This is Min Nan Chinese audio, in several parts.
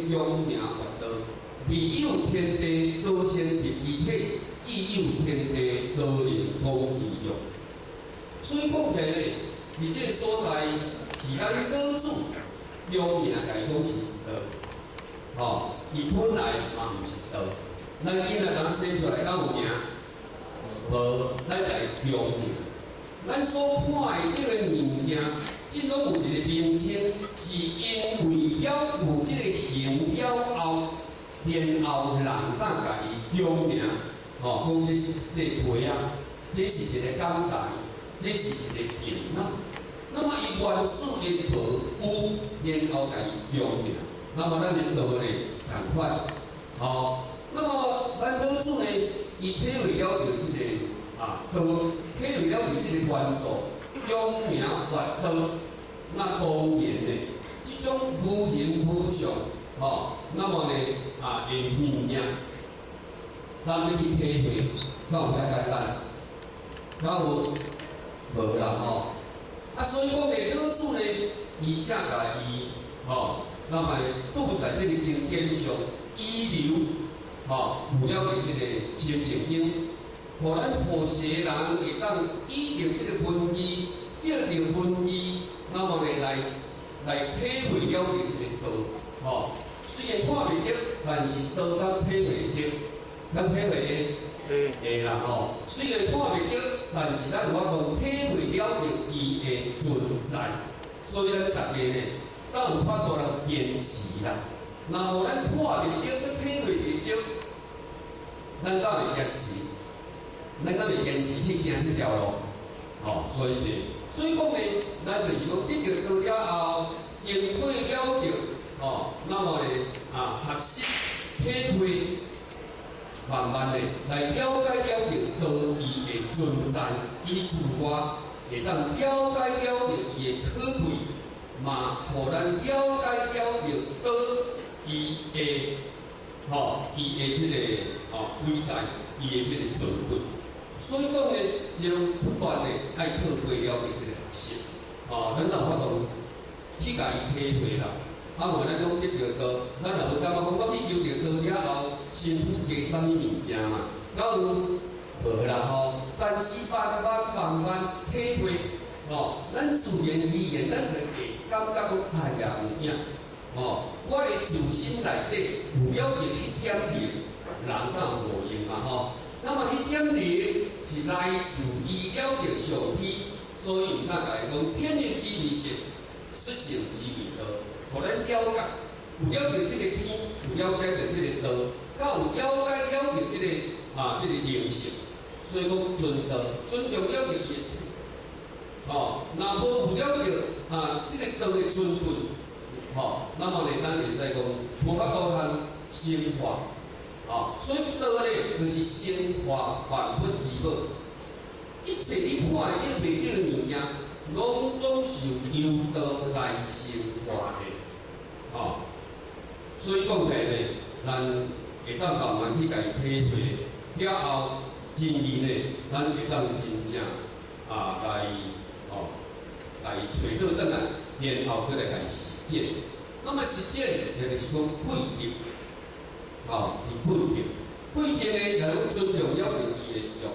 揚名越道，未有天地道先入其體，既有天地道能講其用。所以講起來呢，佇這個所在是咱老子揚名共伊講是道，吼，伊本來嘛毋是道。咱囡仔當生出來敢有名？無，咱共伊揚名。咱所看會著的物件，這攏有一個名稱，是因為了有這個形了後，然後人當共伊揚名，吼，講這是一塊被仔，這是一個講台，這是一個電腦。那麼伊原始的無有，然後共伊揚名。那麼咱的道呢，仝款，吼。那麼咱老子呢，伊體會了著這個啊道，體會了著這個元素，揚名越道，那當然呢，這種無形無相，吼，那麼呢啊的物件，咱欲去體會，敢有遐簡單？敢有？無啦吼。啊，所以講呢，老子呢，伊才共伊吼，那麼拄在這個經典上，遺留吼，有了佇這個清淨經，予咱後世人會當依著這個文字，借著文字，那麼呢來體會了著這個道，吼。雖然看袂著，但是道咱體會著，咱體會會會啦吼。雖然看袂著，但是咱有法度體會了著伊的存在，所以咱逐家呢，敢有法度來堅持啦。若予咱看袂著，閣體會袂著，咱敢會堅持？咱敢會堅持去行這條路？吼，所以呢，所以講呢，咱就是講得著道了後，經過了著，吼，那麼呢，啊，學習體會，慢慢的來了解了著道伊的存在，伊自我會當了解了著伊的可貴，嘛，予咱了解了著道伊的，吼，伊的這個吼偉大，伊的這個尊貴。所以講呢，就不斷的愛透過了解這個學習，吼，咱有法度去共伊體會啦。啊，無咱講得著道，咱若無感覺講我去求著道了後，身軀加啥物物件嘛？敢有？無啦吼。但是慢慢慢慢體會，吼，咱自然而然，咱就會感覺講，哎呀，有影，吼，我的自心內底有了著彼點靈，人敢有無用嘛吼？那麼彼點靈是來自伊了著上天，所以咱共伊講天人之為性，率性之為道，予咱了解，有了著這個天，有了解著這個道，佮有了解了著這個啊，這個靈性，所以講尊道，尊重了著伊的，吼，若無有了著啊，這個道的尊貴，吼，那麼呢，咱會使講無法度通升華，吼，所以道呢，就是生化萬物之母，一切你看會著袂著的物件，攏總是由道來生化的，吼。所以講起來呢，咱會當慢慢去共伊體會了後，真理呢，咱會當真正啊來吼來揣倒轉來，然後閣來共伊實踐。那麼實踐，也就是講配德，吼，伊配德，配德呢，若講尊重了著伊的約，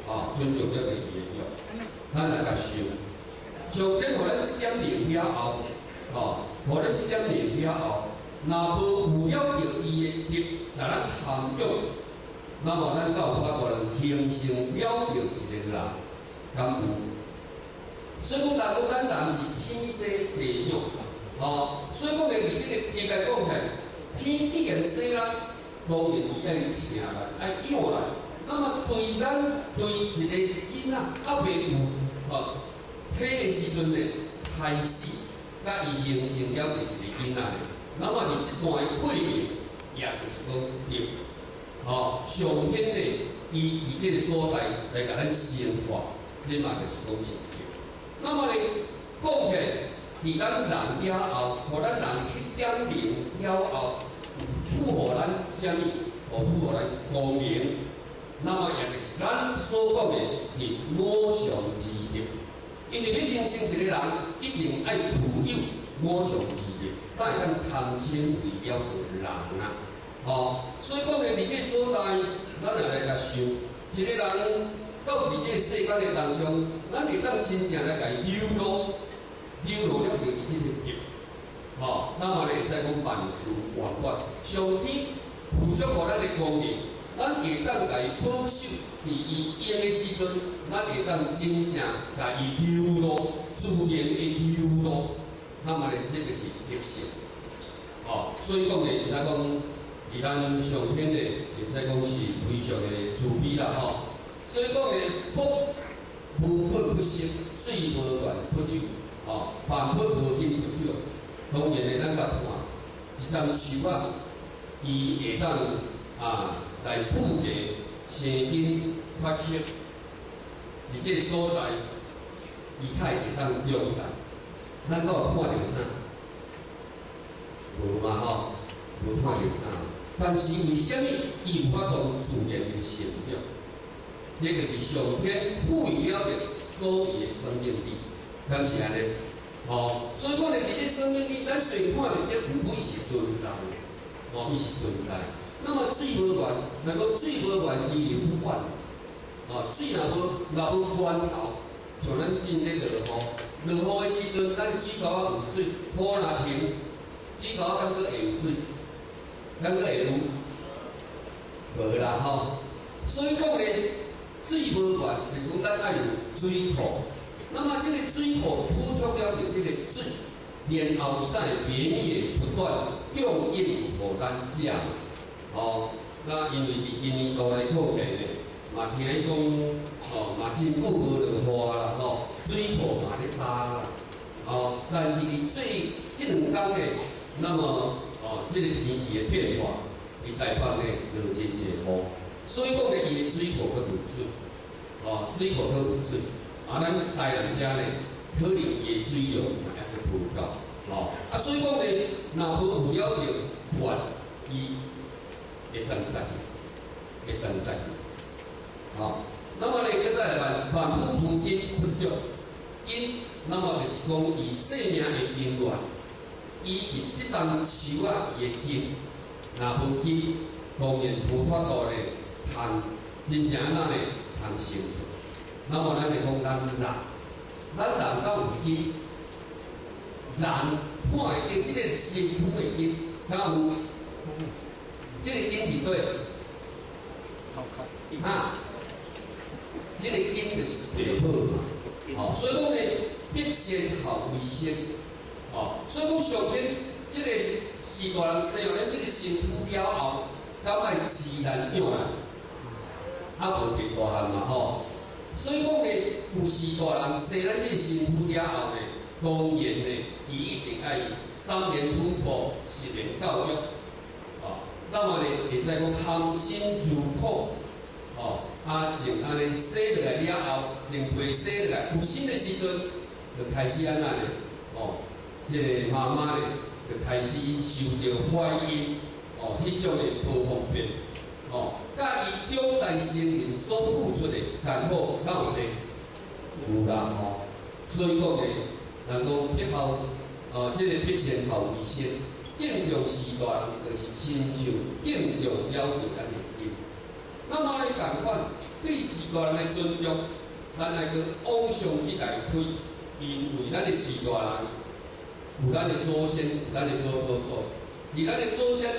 吼，尊重了著伊的約，咱來共受。上帝予咱這點靈了後，吼，予咱這點靈了後，若無有了著伊的德來咱涵養，那麼咱敢有法度能形成了著一個人，敢有？所以講，人講咱人是天生地養，吼，所以講呢，佇這個應該講起來，天既然生咱，當然伊愛請咱，愛養咱。那麼對咱對一個囡仔猶未有吼體的時陣呢，開始佮伊形成了一個囡仔呢，那麼佇這段的過程，也就是講德，吼，上天呢，伊佇這個所在來共咱生化，這嘛就是講是德。那麼呢，講起來，佇咱人了後，予咱人彼點靈了後，賦予咱啥物？哦，賦予咱光明。那麼也就是咱所講的佇五常之德。因為欲形成一個人，一定愛具有五常之德。咱會當貪嗔為了著人啊，吼，所以講咧，佇這所在，咱也來共想，一個人到佇這個世間的當中，咱會當真正來共伊流露，流露了著伊這個德，吼，咱嘛咧會使講萬事圓滿，上天付出予咱的功能，咱會當共伊保守，佇伊用的時陣，咱會當真正共伊流露，自然的流露。那麼咧，這就是德性，哦，所以講咧，咱講佇咱上天咧，會使講是非常的慈悲啦，吼。所以講咧，木無本不生，水無源不流，吼，萬物無根不長。當然咧，咱共看一叢樹仔，伊會當啊來布芽生根發葉，佇這個所在，伊較會當長大。咱閣有看著啥？無嘛吼，無看著啥。但是為啥物伊有法度自然的成長？這就是上天賦予了著所謂的生命力，敢是按呢？吼，所以講咧，佇這生命力，咱雖然看袂著，毋過伊是存在的，吼，伊是存在。那麼水無源，若講水無源，其流不斷。哦，水若無源頭，像咱進咧落雨，落雨的時陣，咱水溝仔有水，雨若停，水溝仔敢閣會有水？敢閣會有？無啦吼。所以講咧，水無源，就是講咱愛有水庫。那麼這個水庫補充了著這個水，然後伊才會源源不斷供應予咱食。哦，那因為佇今年度來講起咧，嘛聽伊講，哦，嘛真久無落雨啦，吼，水庫嘛咧焦啦，哦，但是佇最這兩工咧，那麼哦，這個天氣的變化，佇台北咧落真濟雨，所以講咧，伊的水庫閣有水，哦，水庫閣有水，啊，咱台南遮咧，可能伊的水量嘛猶閣無夠，吼，啊，所以講咧，若無有了著源，伊會斷絕去，會斷絕去，吼。那麼咧，閣再來萬萬物無根不長，根，那麼就是講伊生命的根源，以及這叢樹仔伊的根，若無根，當然無法度咧通真正按呢通生存。那麼咱就講咱人，咱人敢有根？人看會見這個身軀的根，敢有？這個根佇佗？啊？這個根就是爸母嘛，吼，所以講咧，必先孝為先，吼，所以講上天這個序大人生予咱這個身軀了後，敢愛自然養啊？啊，無佇大漢嘛吼，所以講咧，有序大人生咱這個身軀了後咧，當然咧，伊一定愛三年哺哺，十年教育，哦，那麼咧，會使講含辛茹苦，哦。啊，種按呢生落來了後，種皮生落來有身的時陣，就開始按怎呢？哦，這個媽媽咧，就開始受著懷孕，哦，彼種的無方便，哦，佮伊長大成人所付出的艱苦，敢有濟？有啦吼。所以講咧，人講必孝，哦，這個必先孝為先，敬重序大人，就是親像敬重了著咱的根。那麼咧仝款，對序大人的尊重，咱愛閣往上去共伊推，因為咱的序大人有咱的祖先，有咱的祖祖祖，而咱的祖先，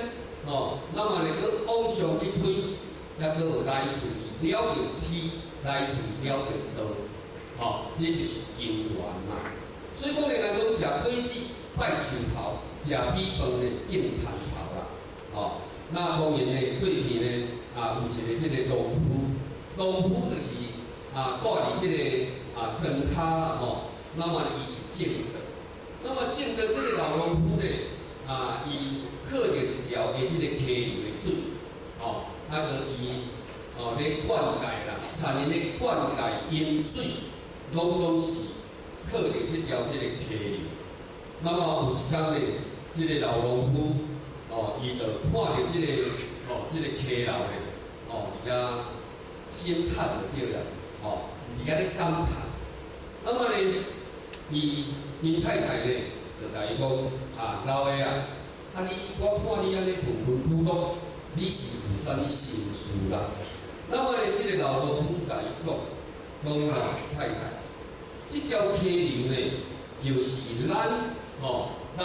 吼，那麼咧閣往上去推，抑閣有來自於了著天，來自於了著道，吼，這就是根源嘛。所以講咧，人講食果子拜樹頭，食米飯咧敬田頭啦，吼。那當然咧，過去咧啊，有一個這個農夫，農夫就是啊，蹛佇這個啊莊跤啦吼，那麼伊是種植，那麼種植這個老農夫咧啊，伊靠著一條的這個溪流的水，吼，啊，閣伊哦咧灌溉啦，田園咧灌溉飲水，攏總是靠著這條這個溪流。那麼有一工咧，這個老農夫哦，伊就看著這個哦，這個溪流咧，哦，佇遐興嘆就對啦，哦，佇遐咧感嘆。那麼咧，伊𪜶太太咧，就共伊講啊，老的啊，啊你我看你按呢頻頻苦碌，你是有啥物心事啦？那麼咧，這個老農夫共伊講，講啦，太太，這條溪流呢，就是咱吼，咱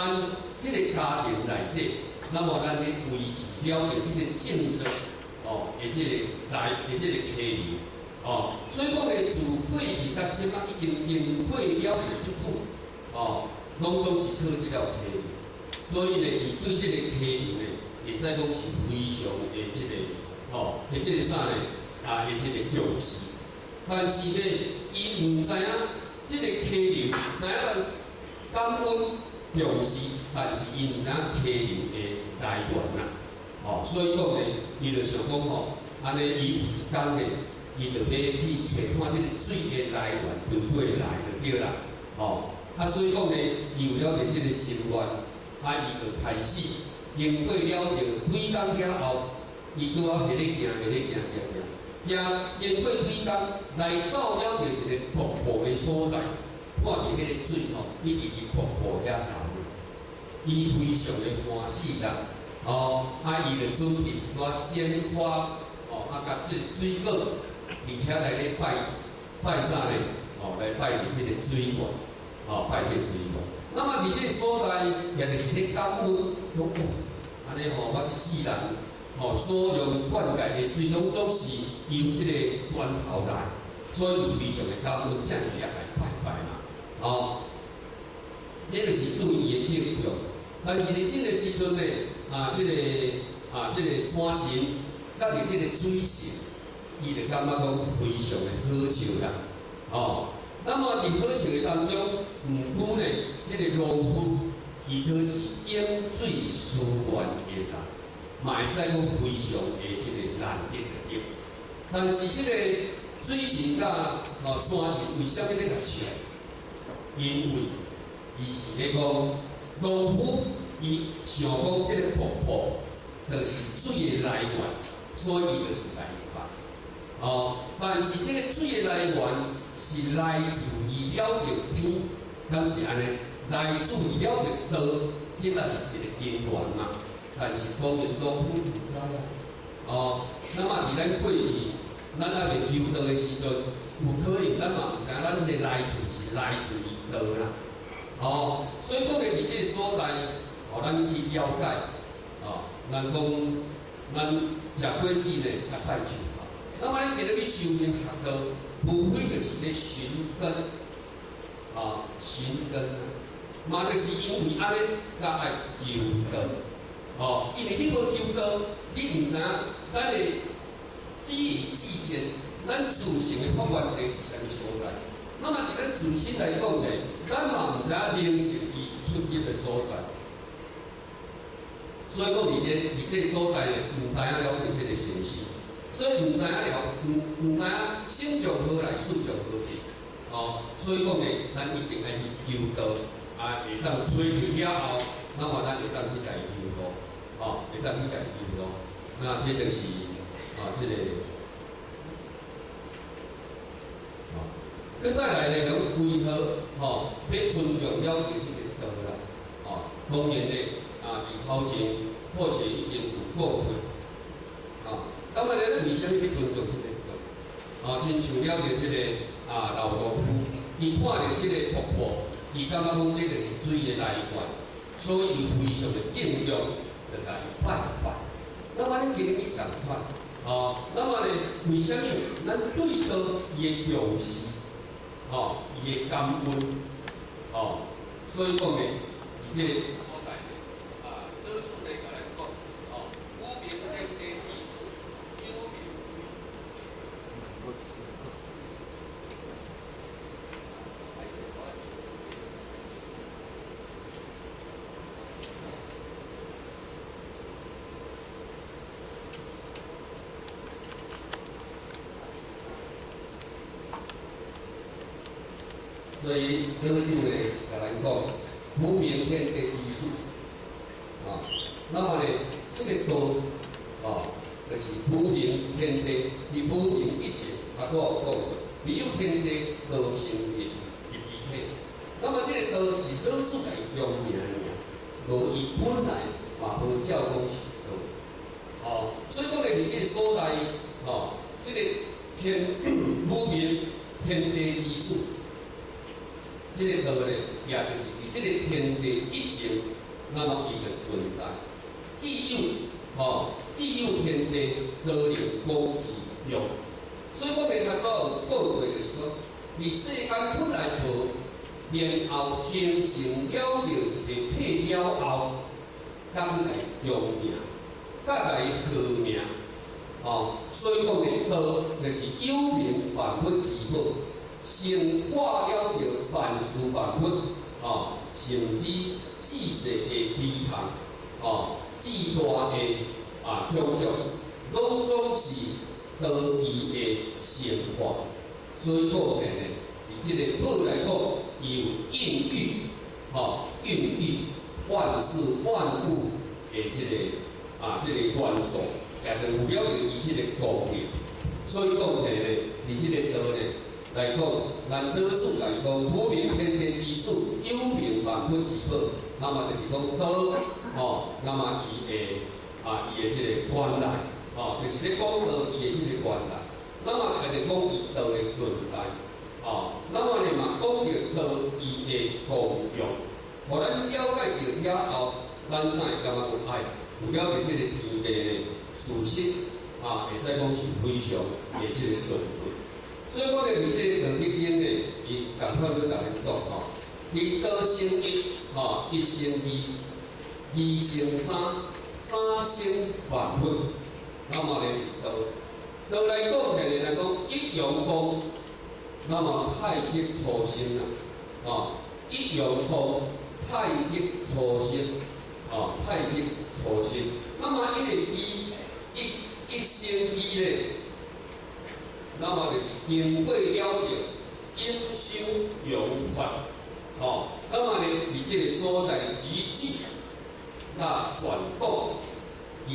這個家庭內底，那麼咱咧維持了著這個種植吼，的這個來的這個溪流，哦，所以講咧，自過去到這擺已經經過了足久，哦，攏總是靠這條溪流，所以呢，伊對這個溪流呢，會使講是非常的這個，吼，的這個啥呢？啊，的這個重視。但是呢，伊毋知影這個溪流，知影感恩重視，但是伊毋知影溪流的來源啦。哦，所以講呢，伊就想講吼，按呢伊有一工呢，伊就欲去揣看這個水的來源佗佗來就對啦。哦，啊，所以講呢，伊有了著這個心願，啊，伊就開始經過了著幾工了後，伊拄仔佇咧行，佇咧行行行，行經過幾工，來到了著一個瀑布的所在，看著彼個水吼，一直佇瀑布遐流，伊非常的歡喜啦。哦，啊，伊就準備一寡鮮花，哦，啊，佮這個水果，佇遐來咧拜拜啥呢？哦，來拜佇這個水源，哦，拜這個水源。那麼佇這個所在，也就是咧感恩，講哦，按呢吼，我這世人，吼，所用灌溉的水，攏總是由這個源頭來，所以非常的感恩，才會來拜拜嘛。哦，這就是對伊的敬重。但是佇這個時陣呢，啊，這個啊，這個山神，佮佇這個水神，伊就感覺講非常的好笑啦。哦，那麼佇好笑的當中，毋過呢，這個農夫，伊閣是飲水思源的人，嘛會使講非常的這個難得的對。但是這個水神佮哦山神為啥物咧共笑？因為伊是咧講農夫，伊想講這個瀑布就是水的來源，所以伊就是來拜。哦，但是這個水的來源是來自於了著天，敢是按呢？來自於了著道，這才是一個根源嘛。但是當然農夫毋知啊。哦，那麼佇咱過去，咱猶未求道的時陣，有可能咱嘛毋知影咱的來自是來自於道啦。哦，所以講咧，佇這個所在，予咱去了解。哦，咱講咱食果子呢，愛拜樹頭。那麼咱今日去修行學道，無非就是咧尋根，啊，尋根啊，嘛就是因為按呢，才愛求道。哦，因為你無求道，你毋知影咱的始於至善，咱自性的發源地佇啥物所在。那麼佇咱自身來講呢，咱嘛毋知影靈性伊出入的所在。所以講，佇這所在呢，毋知影了解這個信息，所以毋知影了，毋知影心從何來，事從何去。哦，所以講呢，咱一定愛去求道，啊，會當揣著了後，那麼咱會當去共伊求路，哦，會當去共伊求路。那這就是啊，這個，哦，閣再來呢，講為何吼欲尊重了著這個道啦？哦，當然呢，啊，佇頭前或許已經有講過，啊，那麼咧，為啥物欲尊重這個道？啊，親像了著這個啊老農夫，伊看著這個瀑布，伊感覺講這個是水的來源，所以伊非常的敬重，就共伊拜拜。那麼咱今日去仝款，哦，那麼呢，為啥物咱對道伊的重視，哦，伊的感恩，哦，所以講呢，佇這個所在呢，啊，老子咧共咱講，哦，無明天地之始，有明。所以老子呢，共咱講，無明天地之始，啊，那麼呢，這個道，啊，就是無明天地，佇無明一切，啊，我有講過，未有天地，道生入入其體。那麼這個道道是老師共伊供名爾，無伊本來嘛無照講是道。哦，所以講咧，佇這個所在，吼，這個天無明天地之始，這個道咧，也就是佇這個天地以前，那麼伊就存在。既有吼，既有天地，道能講其用。所以我袂頭拄有講過，就是講，佇世間本來無，然後形成了著一個體了後，才去共伊供名，才共伊號名，哦，所以講咧，道就是有明萬物之寶，生化了著萬事萬物，哦，甚至至細的微蟲，哦，至大的啊種種，攏總是道伊的生化。所以講咧，佇這個寶來講，伊有孕育，吼，孕育萬事萬物的這個啊，這個元素，也就有了伊這個功能。所以講起咧，佇這個道咧來講，咱老師來講，無明天地之始，有明萬物之寶。那麼就是講道，吼，那麼伊的啊，伊的這個原來，吼，就是咧講道伊的這個原來。那麼也就講伊道的存在，哦，那麼呢嘛講著道伊的功用，予咱了解著了後，咱才會感覺講哎，有了解這個天地的事實，啊，會使講是非常的這個尊貴。所以我咧佇這個《道德經》呢，伊仝款閣共咱講吼，伊道生一，吼，一生二，二生三，三生萬物。那麼咧道。道來講起來來講，一陽動，那麼太極初生啦，哦，一陽動，太極初生，哦，太極初生。那麼一個機，一一生機咧，那麼就是經過了著陰收陽發，哦，那麼咧，佇這個所在集聚，那轉動，伊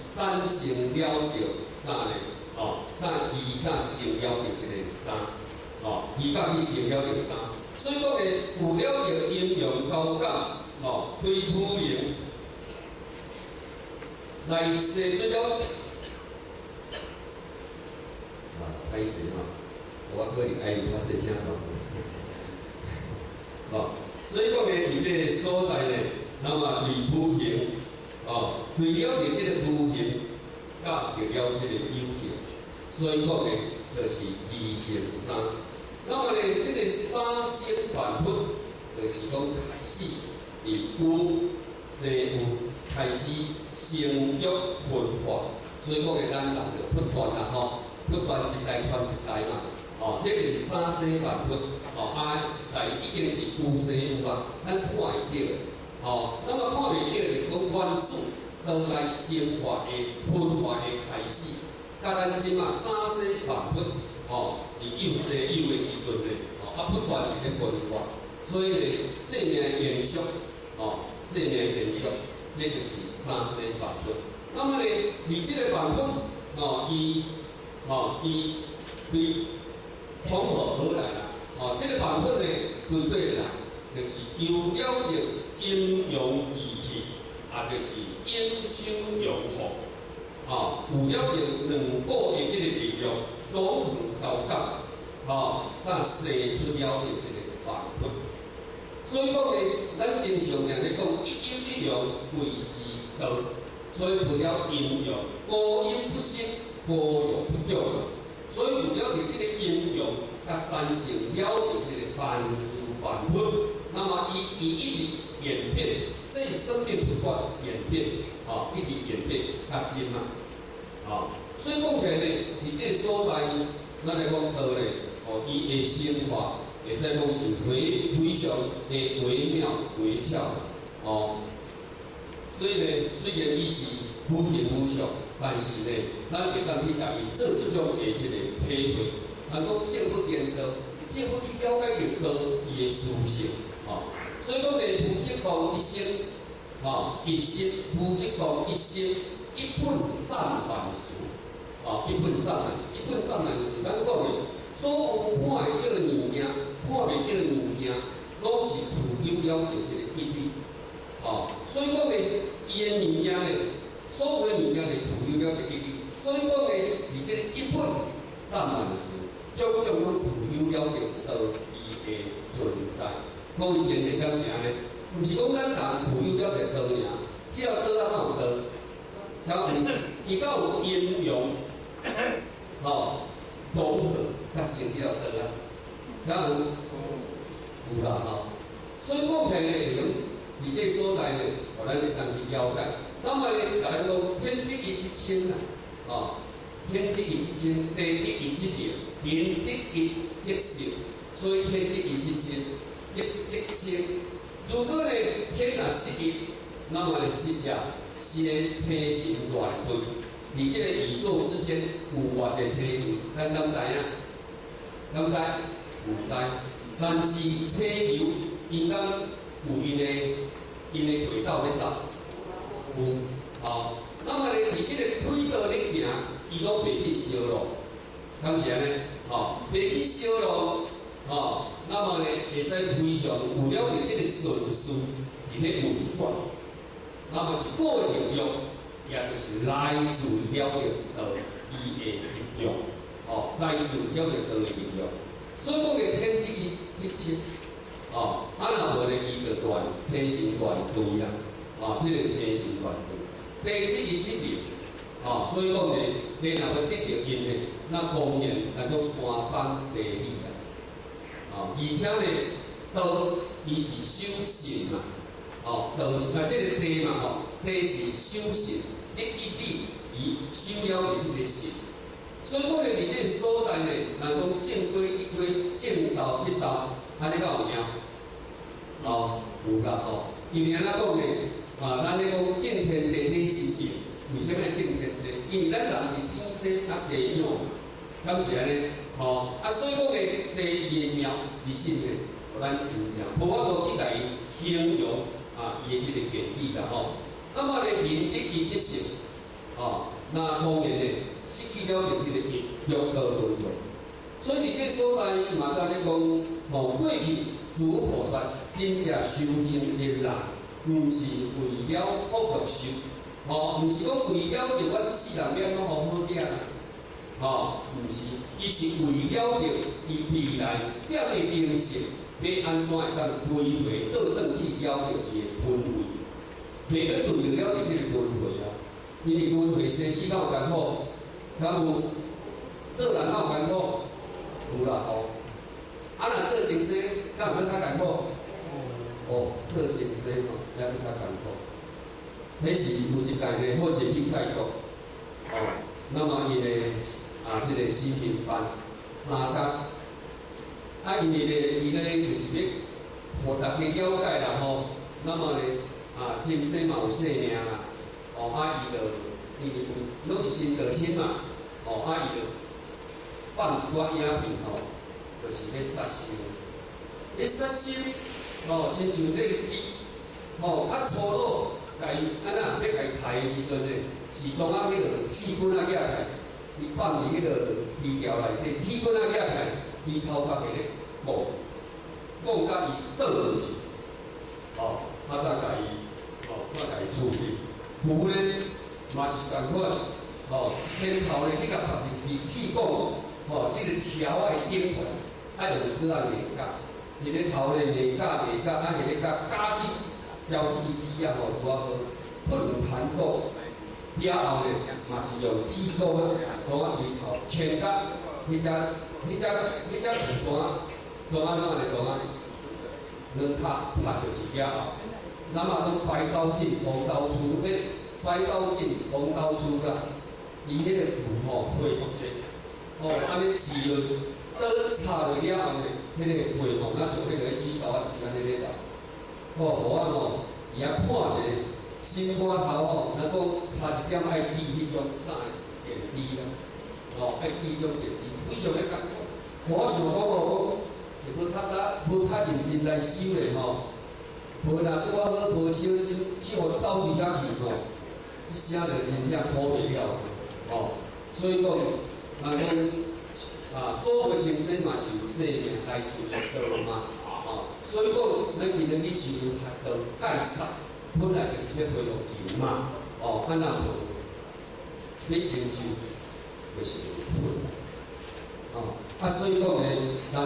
產生了著啥呢？哦，那伊那成了著這個三，哦，伊甲去成了著三，所以講咧，有了著陰陽交感，哦，對無明來生出了，啊，歹勢吼，我可能愛較細聲講，哦，所以講咧，佇這個所在咧，那麼佇無形，哦，為了著這個無形，佮著了這個有形。所以講咧，就是二生三。那麼咧，這個三生萬物，就是講開始佇有生有，開始生育分化。所以講咧，咱人就不斷啊吼，不斷一代傳一代嘛。哦，這就是三生萬物。哦，啊，一代已經是有生有啊，咱看會著的。哦，那麼看袂著就是講原始道來生化的分化的開始。佮咱這馬三生萬物，吼，佇有生有的時陣咧，吼，啊不斷佇咧分化，所以咧，生命的延續，吼，生命的延續，這就是三生萬物。那麼咧，佇這個萬物，吼，伊，吼，伊對從何而來啦？吼，這個萬物呢，對對來，就是由了著陰陽二氣，也就是陰收陽放。哦，有了著兩股的這個力量組合交感，哦，才生出了著這個萬物。所以講呢，咱經常常咧講一陰一陽謂之道，所以除了陰陽，孤陰不生，孤陽不長。所以有了著這個陰陽，才產生了著這個萬事萬物。那麼伊一直演變，所以生命不斷演變，哦，一直演變較真啊。哦，所以講起來呢，佇這個所在，咱來講道咧，哦，伊的生化會使講是非非常的微妙微巧，哦。所以呢，雖然伊是無形無相，但是呢，咱會當去共伊做這種的這個體會。咱講政府顛倒，政府去了解著道伊的屬性，哦。所以講呢，無極光一生，哦，一生無極光一生。一本散萬事，哦，一本散萬事，一本散萬事。咱講的所有看會著的物件，看袂著的物件，攏是具有了著這個義理，吼，所以講咧，伊的物件咧，所有的物件就具有了這個義理，所以講咧，佇這個一品散漫事，種種攏具有了著道伊的存在。各位前提敢是按呢？毋是講咱人具有了著道爾，只要道仔敢有道，敢有，伊敢有陰陽，吼，融合，才成了道啊，敢有？有啦吼。所以講起來咧，就講佇這個所在咧，予咱會當去了解。那麼咧，共咱講天得一則清啦，吼，天得一則清，地得一則靈，人得一則聖。所以天得一則清，則則清。如果咧天若失一，那麼咧失者是個星辰亂對。佇這個宇宙之間有偌濟星球，咱敢知影？敢知？毋知。但是星球𪜶敢有𪜶的軌道咧走？有，吼。那麼咧，佇這個軌道咧行，伊攏袂去燒落，敢是按呢？吼，袂去燒落，吼。那麼咧，會使非常有了著這個順序佇咧運轉。那麼這個力量，也就是來自了著道伊的力量，吼，來自了著道的力量。所以講咧，天得一則清，吼，啊若無咧，伊就亂，星辰亂對啦，吼，這個星辰亂對。地得一則靈，吼，所以講咧，你若欲得著𪜶咧，那當然咱講山崩地裂啦，吼，而且咧，道伊是守信嘛，吼，道啊，這個地嘛，吼，地是守信，得一理，伊守了著這個信。所以講咧，佇這個所在咧，若講正規得規，正道得道，按呢敢有影？哦，有啦吼。因為按怎講咧？啊，咱咧講敬天地禮神明，為啥物敬天地？因為咱人是天生較地養，敢是按呢？吼，啊，所以講咧，地伊的廟其實咧，予咱真正無法度去共伊形容啊，伊的這個原理啦吼。那麼咧，人得一則聖，吼，那當然咧，失去了著這個一六道輪迴。所以佇這個所在嘛，當咧講，吼，過去諸菩薩真正修行的人，毋是為了福祿壽，吼，毋是講為了著我這世人欲按怎好好點啊，吼，毋是，伊是為了著伊未來一點的靈性，欲按怎會當歸回倒轉去了著伊的本位，袂閣墜落了著這個輪迴啊。因為輪迴生死敢有艱苦？敢有？做人敢有艱苦？有啦吼。啊，若做前世，敢有閣較艱苦？哦，做前世吼，猶閣較艱苦。彼時有一擺呢，好勢去泰國，哦，那麼伊的啊，這個視頻班3工，啊，因為咧，伊咧就是欲予大家了解啦吼。那麼咧，啊，前世嘛有生命啦，哦，啊，伊就因為有攏是神道親嘛，哦，啊，伊就放一寡影片吼，就是咧殺生，咧殺生，吼，親像這個豬，吼，較粗魯，共伊按怎欲共伊刣的時陣咧，是當仔彼個鐵棍仔舉起來，伊放佇彼個豬牢內底，鐵棍仔舉起來，伊頭殼會咧摃，摃甲伊倒落去，吼，啊，才共伊，吼，才共伊處理。牛咧嘛是仝款，吼，一牽頭咧去共縛佇一支鐵管，吼，這個條仔的頂懸，愛用絲仔硬絞，一个頭咧硬絞硬絞，啊，彼个絞絞去牢這支鐵仔吼，拄仔好，不能彈動。了後咧，嘛是用鐵管仔，當仔佇頭牽甲彼隻、彼隻、彼隻牛彈彈按怎咧？彈仔兩跤拍著去了後，那麼講白刀進紅刀出，彼白刀進紅刀出啦，伊彼個牛吼血足濟，吼按呢刺落刀插落了後咧，彼個血吼，若像彼個水喉仔水按呢咧流，吼，予我吼佇遐看一个心肝頭吼，若講差一點愛滴彼種啥個電滴啦，吼，愛滴種電滴，非常的艱苦。我想講吼，講無較早無較認真來修咧吼，無若拄仔好無小心去予走佇遐去吼，這聲就真正苦袂了，吼。所以講，人講啊，所謂眾生嘛是有生命來自道嘛，吼。哦，所以講，咱今日去修行學道戒殺，本來就是欲恢復情嘛，哦，啊若無欲成就，就是會困。哦，啊，所以講呢，咱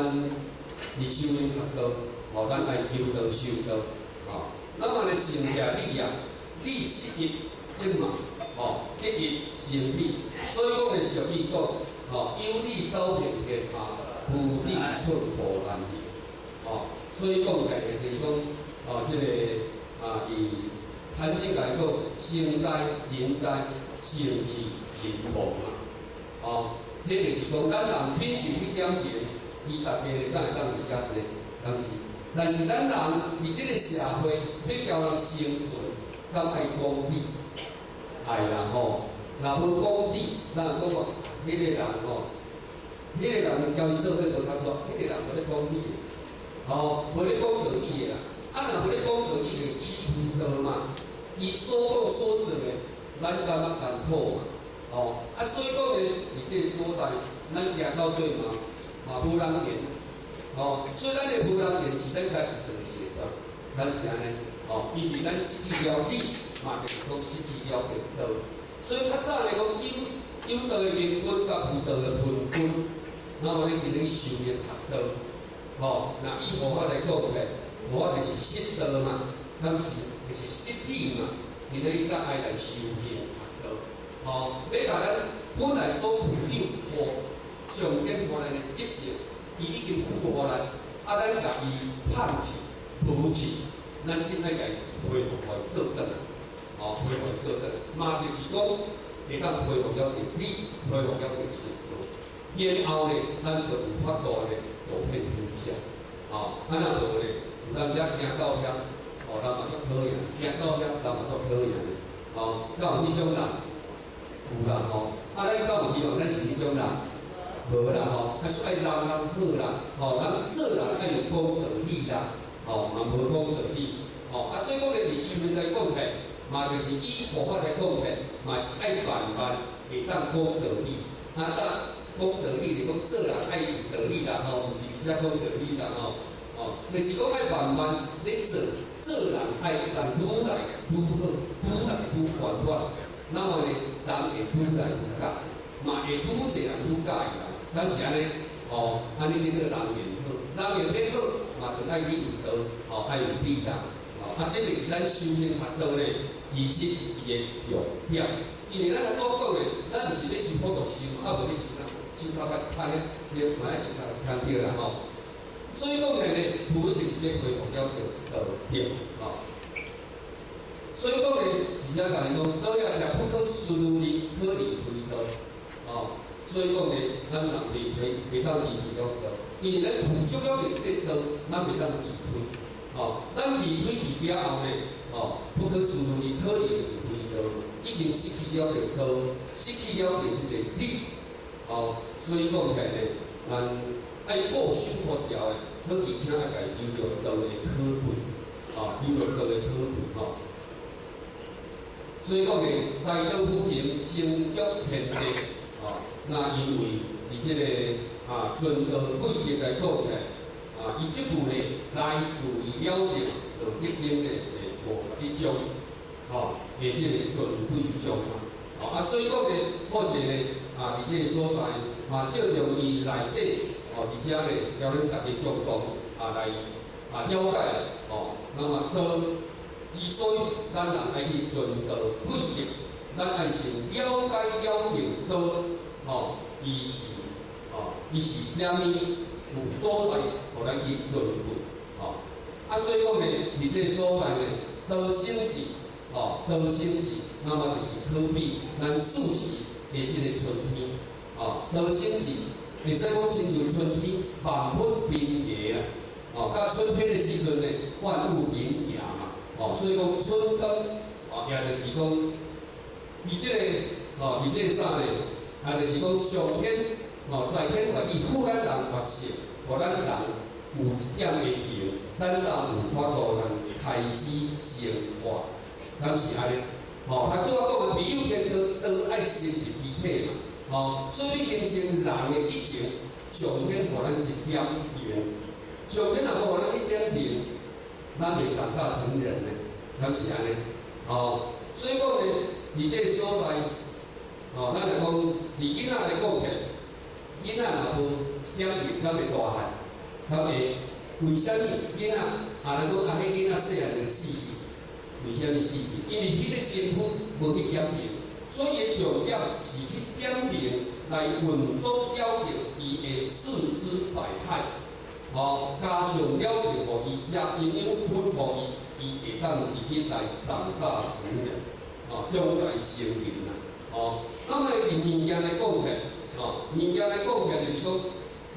佇修行學道，哦，咱愛求道修道，哦，咱嘛咧成者理啊，理失一則嘛，哦，得一成理，所以講咧俗語講，哦，有理走遍天下，無理寸步難行，哦，所以講起來就是講，哦，這個啊，佇坦正來講，生在人在，生去人亡啊，哦，這就是講咱人免受去點錢，伊逐家咧敢會當佇遮濟，但是咱人佇這個社會欲交人生存，敢愛講理？愛啦吼，若無講理，咱就講講彼個人吼，彼個人交伊做伙無較煞，彼個人無咧講理的，吼，無咧講道理的啦。啊，若無咧講道理，就欺負道嘛。伊所講所做的，咱感覺艱苦嘛，吼。啊，所以講咧，佇這個所在，咱行到底嘛，嘛無人緣，吼。所以咱的無人緣是咱家己做的習慣，咱是按呢，吼，因為咱失去了理，嘛就是講失去了道。所以較早來講，有道的明君佮無道的昏君，那麼咱今日去修行學道，吼，若以佛法來講咧，佛法就是失道嘛，咱是就是失理嘛，今日才愛來修行學道，吼，欲共咱本來所具有予上天予咱的德性，伊已經賦予咱，啊，咱共伊放棄、無去，咱正愛共伊恢復予倒轉來，吼，恢復倒轉來，嘛就是講會當恢復了理，恢復了這個道，然後呢，咱就有法度呢走遍天下，吼，啊若無呢，有人遮行到遐，吼，人嘛足討厭，行到遐人嘛足討厭的，吼，敢有彼種人？有啦吼，啊，咱敢有希望咱是彼種人？無啦吼，啊，所以人人好啦，吼，人做人愛有講道理啦，吼，嘛無講道理，吼，啊，所以講咧，佇修行來講起，嘛就是以佛法來講起，嘛是愛慢慢會當講道理，啊，當講道理是講做人愛有道理啦，吼，毋是佇遮講道理啦，吼，吼，就是講愛慢慢咧做，做人愛會當愈來愈好，愈來愈圓滿，那麼呢，人會愈來愈佮意，嘛會愈濟人愈佮意人，咱是按呢，吼，按呢叫做人緣好，人緣欲好，嘛著愛你有道，吼，愛有理啦，吼，啊，這就是咱修行學道咧，其實伊的重點，因為咱拄講的，咱毋是咧修普度修，啊無咧修啥，修頭殼一空咧，你嘛愛修頭殼一空對啦吼。所以講起來呢，無一定是欲恢復了道德，吼。所以講呢，而且共你講，道也者不可思議，可離非道，吼。所以講呢，咱人袂當離開了道，因為咱付足了這個道，咱袂當離開，吼。咱離開去了後呢，吼，不可思議，可離就是非道，已經失去了這個道，失去了這個理，吼。所以講起來呢，咱愛固守佛條的，好而且愛共伊留著道的可貴，吼，留著道的可貴，吼。所以講呢，大道無形，成約天地，吼。那因為佇這個啊尊道貴德來講起來，啊，伊這句呢來自於了斷道德經的第51章，吼，的這個尊貴章啊，吼啊，所以講呢，好勢呢，啊，佇這個所在，嘛借用伊內底，吼，佇遮呢，交恁大家共同啊來啊了解，吼，那麼道之所以咱人愛去尊道貴德，咱愛先了解了明道，吼，伊是吼，伊是啥物有所在，予咱去尊貴，吼。啊，所以講呢，佇這個所在呢，道生智，吼，道生智，那麼就是可比咱四時的這個春天，吼，道生智，會使講親像春天萬物萌芽啦，吼，到春天的時陣呢，萬物萌芽嘛，吼，所以講春耕，吼，也就是講，佇這個，吼，佇這個啥呢？也就是講上天，吼，在天願意賦咱人活性，予咱人有一點的情，咱人有法度通開始生活，敢是按呢？吼，他拄仔講的，彼有天道，道愛先入其體嘛，吼，所以形成人的一情，上天予咱一點情，上天若無予咱去點磷，咱袂長大成人呢，敢是按呢？哦，所以講呢，佇這個所在，哦，咱來講，佇囡仔來講起來，囡仔若無一點磷，敢會大漢？敢會？為啥物囡仔？啊，咱講啊，彼囡仔細漢就死去，為啥物死去？因為彼個身軀無去減磷，所以重點是去點磷來運作了得伊的四肢百骸，哦，加上了得予伊食營養品，予伊，伊會當直直來長大成人，哦，長大成人啦，哦。那麼佇物件來講起來，哦，物件來講起來就是講，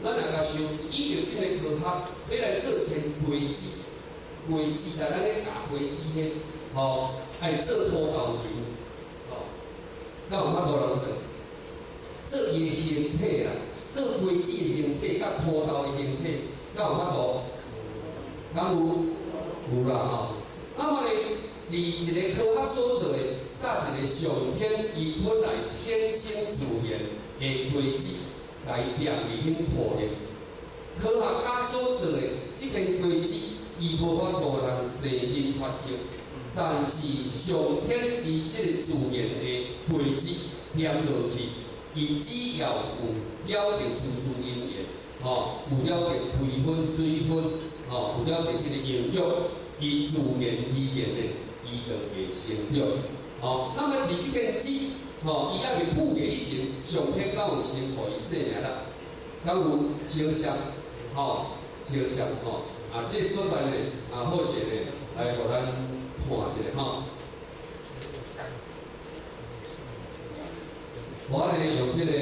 咱若共想，依著這个科學，欲來做一片果子，果子啦，咱咧咬果子彼，吼，愛做土豆泥，吼，敢有法度人做？做伊的形體啦，做果子的形體佮土豆的形體，敢有法度？敢有？有啦吼。那麼呢，佇一个科學所做的，佮一个上天伊本來天生自然的果子來踮佇彼土裡，科學家所做的這片果子，伊無法度通生根發芽，但是上天伊這個自然的果子踮落去，伊只要有了得諸事因緣，吼，有了得肥分、水分，吼，有了得這個營養，伊自然而然的，伊就會成長。吼，那麼佇這片籽，吼，伊猶未孵芽以前，上天敢有先予伊生命力，敢有相像，吼，相像吼。啊，這个所在呢，啊，好勢呢，來予咱看一下吼。我呢用這個，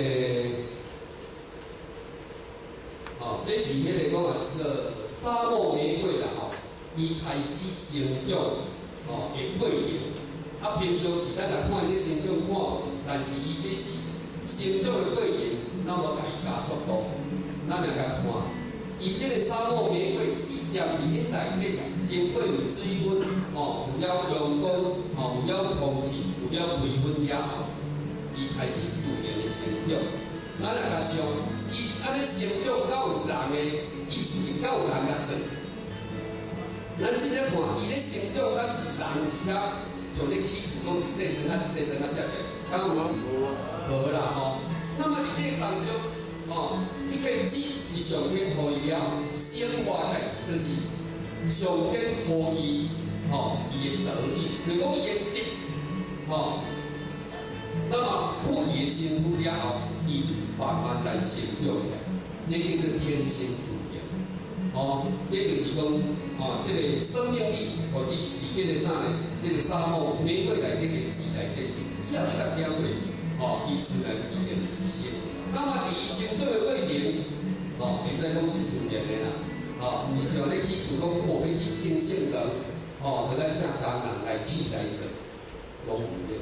吼，這是彼个講啊，說沙漠玫瑰啦吼，伊開始成長，吼的過程。啊，平常時咱若看伊咧成長看無，但是伊這是成長的過程，咱無共伊加速度，咱來共看。伊這个沙漠玫瑰籽踮佇彼內底，經過有水分，吼，有了陽光，吼，有了空氣，有了肥分了後，伊開始自然的成長。咱若共想，伊按呢成長，敢有人的意思？敢有人共做？咱直接看，伊咧成長，敢是人佇遐像咧起厝，講一塊磚仔一塊磚仔疊起來，敢有？無啦吼。那麼佇這个當中，吼，彼個籽是上天予伊了後，生活起來就是上天予伊，吼，伊的道理，就是講伊的德，吼。那麼賦伊的身軀了後，伊慢慢來成長起來，這叫做天生自然。哦，這就是講，哦，這个生命力，予你佇這個啥呢？這個沙漠玫瑰內底的籽內底，只要你共點過，哦，伊自然而然而生。那麼佇伊成長的過程，哦，會使講是自然的啦，哦，毋是像咧起厝講，哦，欲起這間聖堂，哦，著愛請工人來起來做，攏有咧。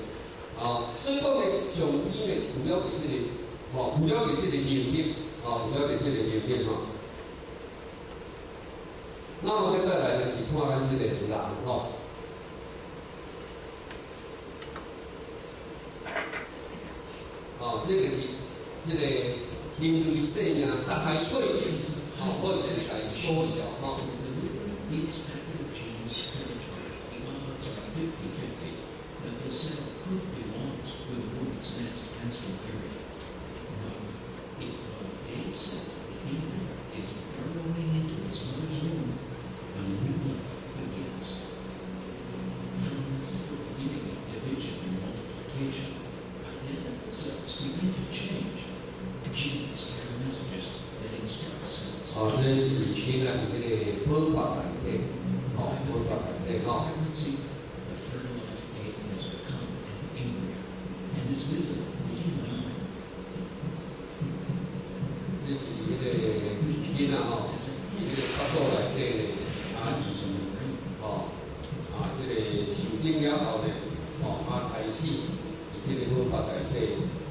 哦，所以講呢，上天呢有了這個，吼，有了這個能力，哦，有了這個能力吼。那麼閣再來就是看咱這個人吼。哦，這個是這個人類生命逐項過程，吼，好勢來縮小吼。哦，這是囡仔佇彼个寶腹內底，吼，寶腹內底吼。這是彼个囡仔吼，佇彼个腹肚內底咧，啊，伊吼，啊，這个受精了後咧，吼，啊，開始佇這个母腹內底，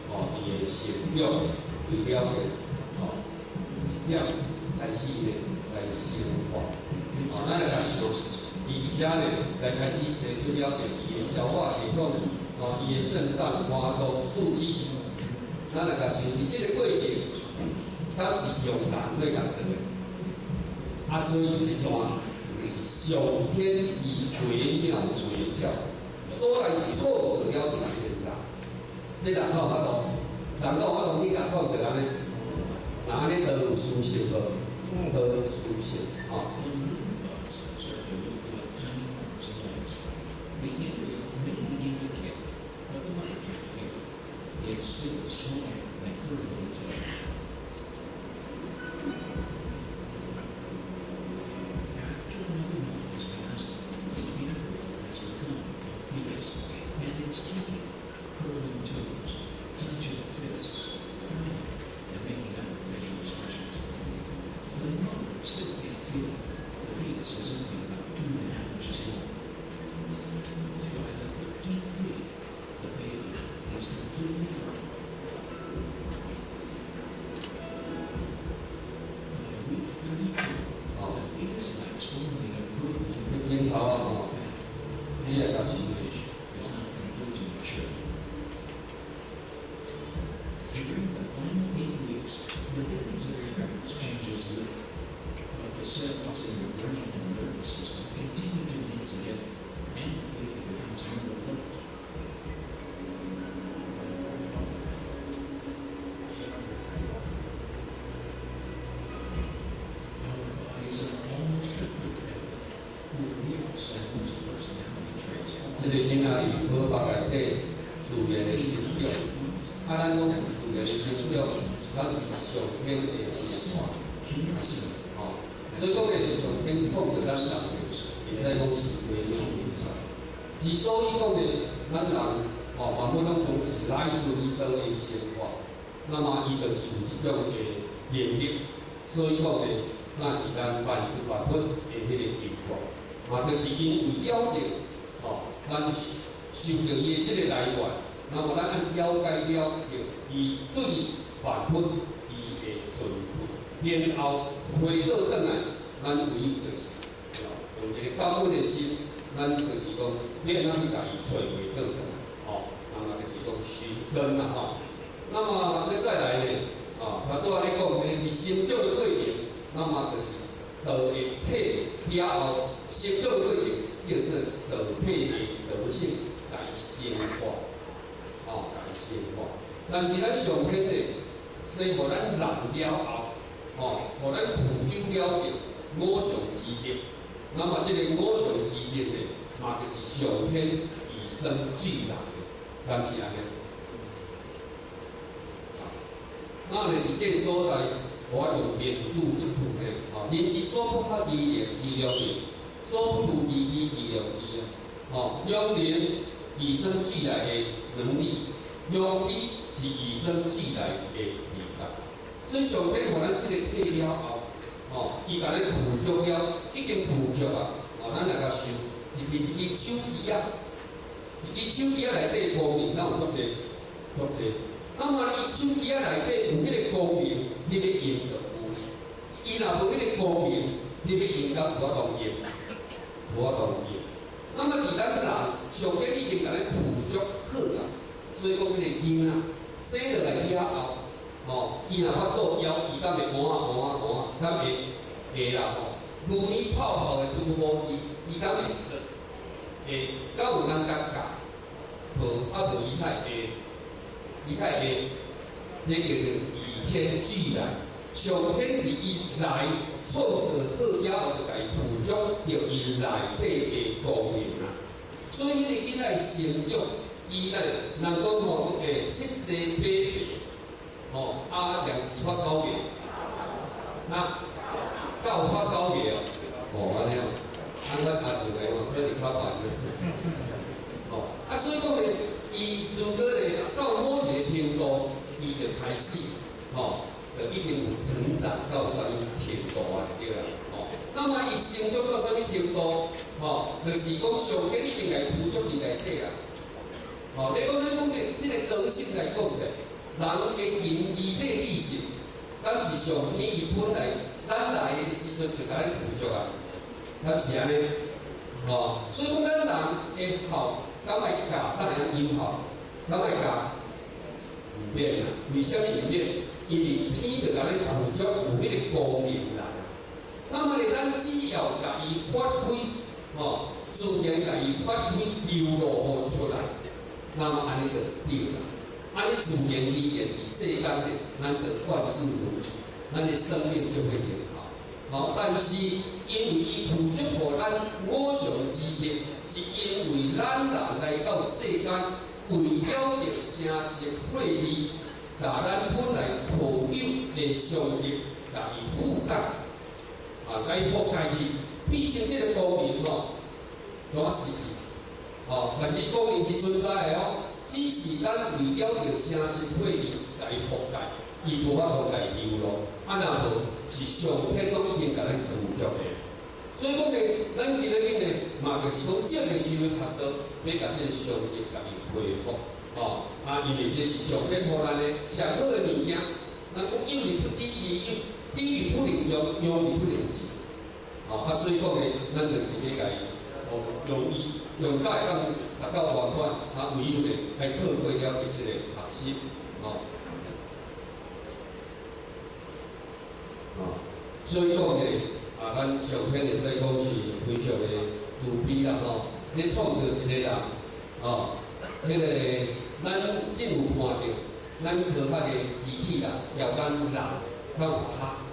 吼，伊的成長，伊了解，吼，一點開始咧來生化，哦，咱來共想，伊佇遮咧來開始生出了伊的消化系統，哦，伊的腎臟、肝臟、四肢，咱來共想，佇這个過程，敢是用人來共做的？啊，所以這段就是上天伊惟妙惟肖，所來創造了這個人，這人有法度，人有法度去共創造按呢？若按呢都有思想無？都有思想，吼。 The little buds start to look like tiny arms and legs. The embryo may begin to kick, but the mother can't feel it. It's still smaller than her little toe. After another month has passed, the embryo has become a fetus, and it's kicking, curling toes, clenching fists, frowning, and making other facial expressions. The mother still can't feel it. The fetus is only about 2.5 inches long. By the 13th week, the baby is completely fertile. By week 32, the fetus lacks only a good 這 length 鏡頭啊，吼， fat. 你也共想。 Tissue is not completely mature. During the final 8 weeks, the baby's appearance changes little, but the cells in the brain and nervous system continue to knit together, and the baby becomes more alert. Our bodies are almost complete at birth. We also most personality traits. 這個囡仔佇河北內底自然的生長，啊，咱講是自然的生長，咱是上天的生活，吼。所以講咧，上天創造咱人，會使講是惟妙惟肖。之所以講咧，咱人吼萬物攏總是來自於道的生活，那麼伊就是有這種的能力。所以講咧，那是咱萬事萬物的彼個結果，嘛就是因為了解吼，咱受著伊的這個來源，那麼咱愛了解了解伊對萬物伊的存在，然後回倒轉來，咱唯有就是，用一個感恩的心，咱就是講，欲按怎去共伊揣回倒轉來，吼，那麼就是講尋根啦，吼。那麼閣再來呢，啊，頭拄仔咧講，佇成長的過程，那麼就是道的體了後，成長的過程叫做道體的德性來生化，吼，來生化。但是咱上天呢，生予咱人了後，吼，予咱具有了著五常之德。那麼這個五常之德呢，嘛就是上天與生俱來的，敢是按呢？那呢，佇這個所在，我用明主這句呢，吼，人之所不學而能其良也，所不如其知其良知啊。吼，良能與生俱來的能力，良知是與生俱來的能力。所以上天予咱這個體了後，吼，伊共咱具足了，已經具足啊。吼，咱來共想，一支一支手機仔，一支手機仔內底功能，敢有足濟？足濟。那麼伊手機仔內底有彼個功能，你欲用就有。伊若無彼個功能，你欲用敢無法度用，無法度用。那麼佇咱人，上天已經共咱具足好啊，所以講彼個囡仔生落來了後，吼，伊若腹肚枵，伊敢會換換換，敢會會啦吼。牛奶泡泡的拄好伊，伊敢會說？會，敢有人共教？無，啊無伊太會。伊太會，這叫做與天俱來。上天佇伊來創造好了後，就共伊具足著伊內底的功能啊。所以，彼個囡仔成長，伊來人講吼，七歲八歲，吼，啊，連是發九月，啊，敢有發九月哦？哦，按呢哦，啊，咱阿祖的吼，可能較慢。哦，啊，所以講咧，伊如果咧到某一個程度，伊就開始，吼，就已經有成長到啥物程度啊？對啦，吼。那麼伊成長到啥物程度？吼，就是講上天已經共伊具足佇內底啊。吼，你講咱講的這個德性來講咧，人的仁義禮智信，敢是上天伊本來咱來的時陣就共咱具足啊？敢是按呢？吼，所以講咱人的孝，敢愛教，敢會當有效？敢愛教？毋免啊。為啥物毋免？因為天就共咱具足有彼個功能啦。那麼呢，咱只要共伊發揮，吼，自然共伊發揮流露予出來，那麼按呢就對啦。按呢自然而然佇世間呢，咱就萬事如意，咱的生命就會變好。吼，但是因為伊付出予咱五常之德，是因為咱人來到世間，為了著聲色穢味，共咱本來特有的常德，共伊覆蓋，啊，共伊覆蓋去，變成這個功能吼，攏失去。吼，但是功能是存在的哦，只是咱為了著聲色穢味，共伊覆蓋，伊無法度共伊流露。啊，若無是上天攏已經共咱拒絕的。所以講呢，咱今仔日呢，嘛就是講借著修的學道，欲共這個常德共伊恢復，吼啊，因為這是上天予咱的上好的物件。咱講有利不低於有，低於不能用，用而不能治。吼啊，所以講呢，咱就是欲共伊，哦，用伊用甲會當達到圓滿，啊，唯有呢，愛透過了這個學習，吼。哦，所以講呢，啊，咱上天會使講是非常的慈悲啦吼，咧創造一個人，哦，彼個咱只有看著，咱科學的機器人，搖咱人敢有差？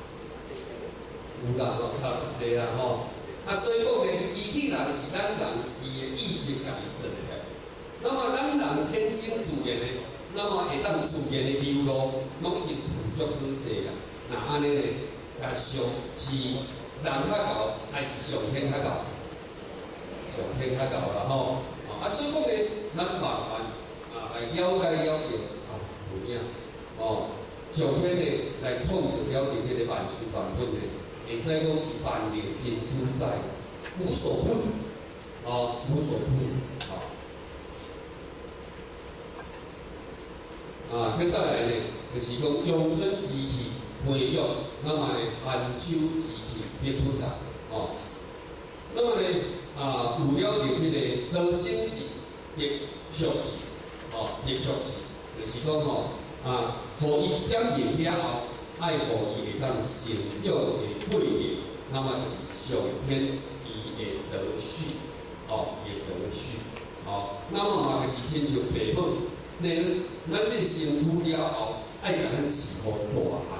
有啦吼，差足濟啦吼。啊，所以講呢，機器人是咱人伊的意識共伊做起來。那麼咱人天生自然的，那麼會當自然的流露，攏已經付足好勢啦。若按呢呢，啊上是人較𠢕，還是上天較𠢕？上天較𠢕啦吼。啊，所以講呢，咱慢慢啊來了解了解啊，有影哦，上天呢來創造了解這個萬事萬物的，會使講是萬靈真主宰，無所不能，哦，無所不能，哦。啊，閣再來呢，就是講陽春之氣培育，那麼呢寒秋之氣必不達，哦。那麼呢，啊，有了著這個羅生字、逆向字，哦，逆向字，就是講吼，啊，予伊一點熱了後，愛予伊會當成長的過程，那麼就是上天伊的德序，哦，伊的德序，哦，那麼嘛就是親像父母生咱這個身軀了後，愛共咱飼予大漢，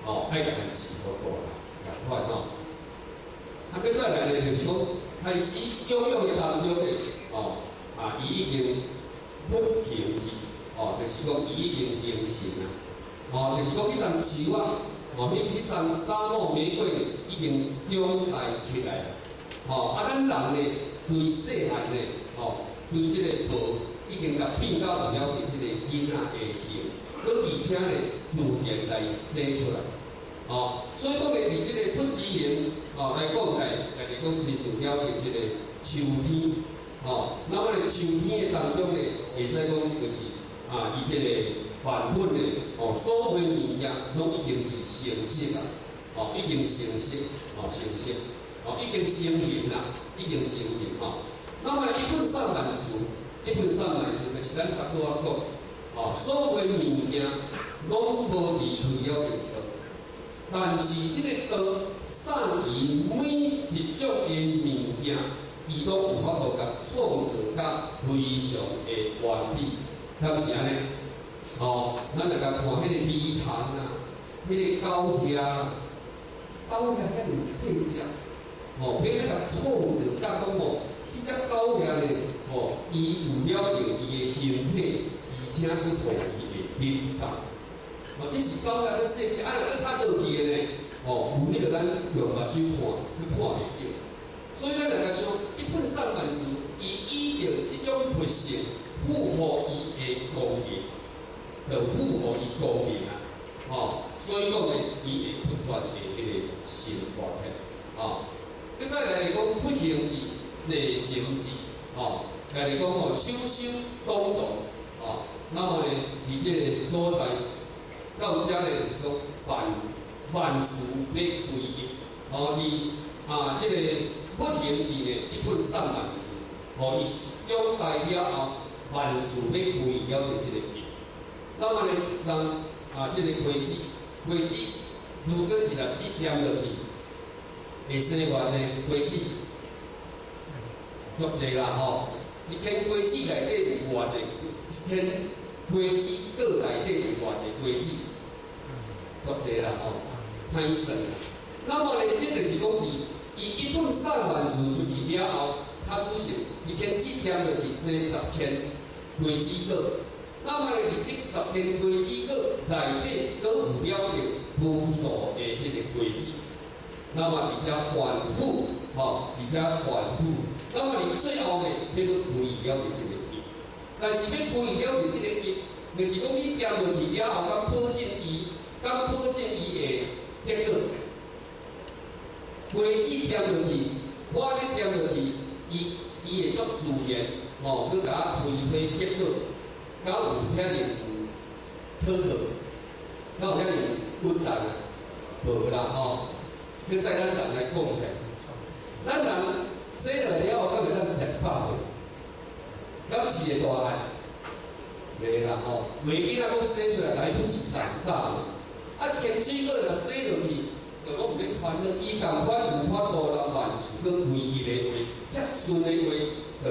哦，愛共咱飼予大漢，仝款吼。啊，閣再來呢，就是講開始養育的當中呢，哦，啊，伊已經不行字，哦，就是講伊已經形成啊，哦，就是講彼叢樹仔，哦，彼叢沙漠玫瑰已經長大起來啦，哦，啊，咱人呢，對細漢呢，哦，對這個無已經共變到有了這個囡仔的形，閣而且呢，自然來生出來，哦，所以講呢，佇這個不吉言，哦，來講起來，來講親像了解這個秋天，哦，那麼呢，秋天的當中呢，會使講就是啊，伊這個萬物的哦，所有物件攏已經是成熟啦，哦，已經成熟，哦，成熟，哦，已經成型啦，已經成型吼。那麼一本散萬事，一本散萬事就是咱較拄仔講，哦，所有物件攏無離開了這個道，但是這個道送伊每一種的物件，伊攏有法度共創造甲非常的完美，敢是按呢？哦，咱來共看彼個泥潭啊，彼個狗額，狗額遐爾細隻，哦，欲欲共創造甲講吼，這隻狗額呢，吼，伊有了著伊的形體，而且閣予伊會振動。哦，這是狗額閣細隻，啊，若閣較落去的呢，吼，有彼個咱用目睭看，去看袂著。所以咱來共想，一本散萬事，伊依著這種物性，賦予伊的功能，就賦予伊功能啊，吼，所以講呢，伊會不斷的彼個生活起來，吼。閣再來講不行字、勢成字，吼，來講吼，秋收冬藏，吼，那麼呢，佇這個所在到遮呢，就是講萬萬事欲歸一，吼，佇啊這個不行字呢，一本散萬事，吼，伊長大了後，萬事欲歸了就這個一。那麼呢，一張啊，這個花紙，花紙如果一粒子黏落去，會洗偌濟果子？足濟啦吼！一鉗果子內底有偌濟？一鉗果子果內底有偌濟果子？足濟啦吼！歹算啦。那麼呢，這就是講伊伊一本散凡事出去了後，假使是一鉗子掂落去生10鉗果子果，那麼呢，佇這10鉗果子果內底，閣有了着無數的這個果子。那麼佇遮反覆，吼，佇遮反覆。那麼佇最後呢，欲閣歸了佇這個一。但是欲歸了佇這個一，就是講你掂落去了後，敢保證伊，敢保證伊會結果？果子掂落去，我咧掂落去，伊伊會足自然，吼，閣共我開花結果，敢有遐爾有討好，敢有遐爾穩當？無啦吼。閣再咱人來講起來，咱人生落了後，敢會當食100歲？敢是會大漢？袂啦吼，袂囡仔講生出來來不及長大。啊，一鉗水果若洗落去，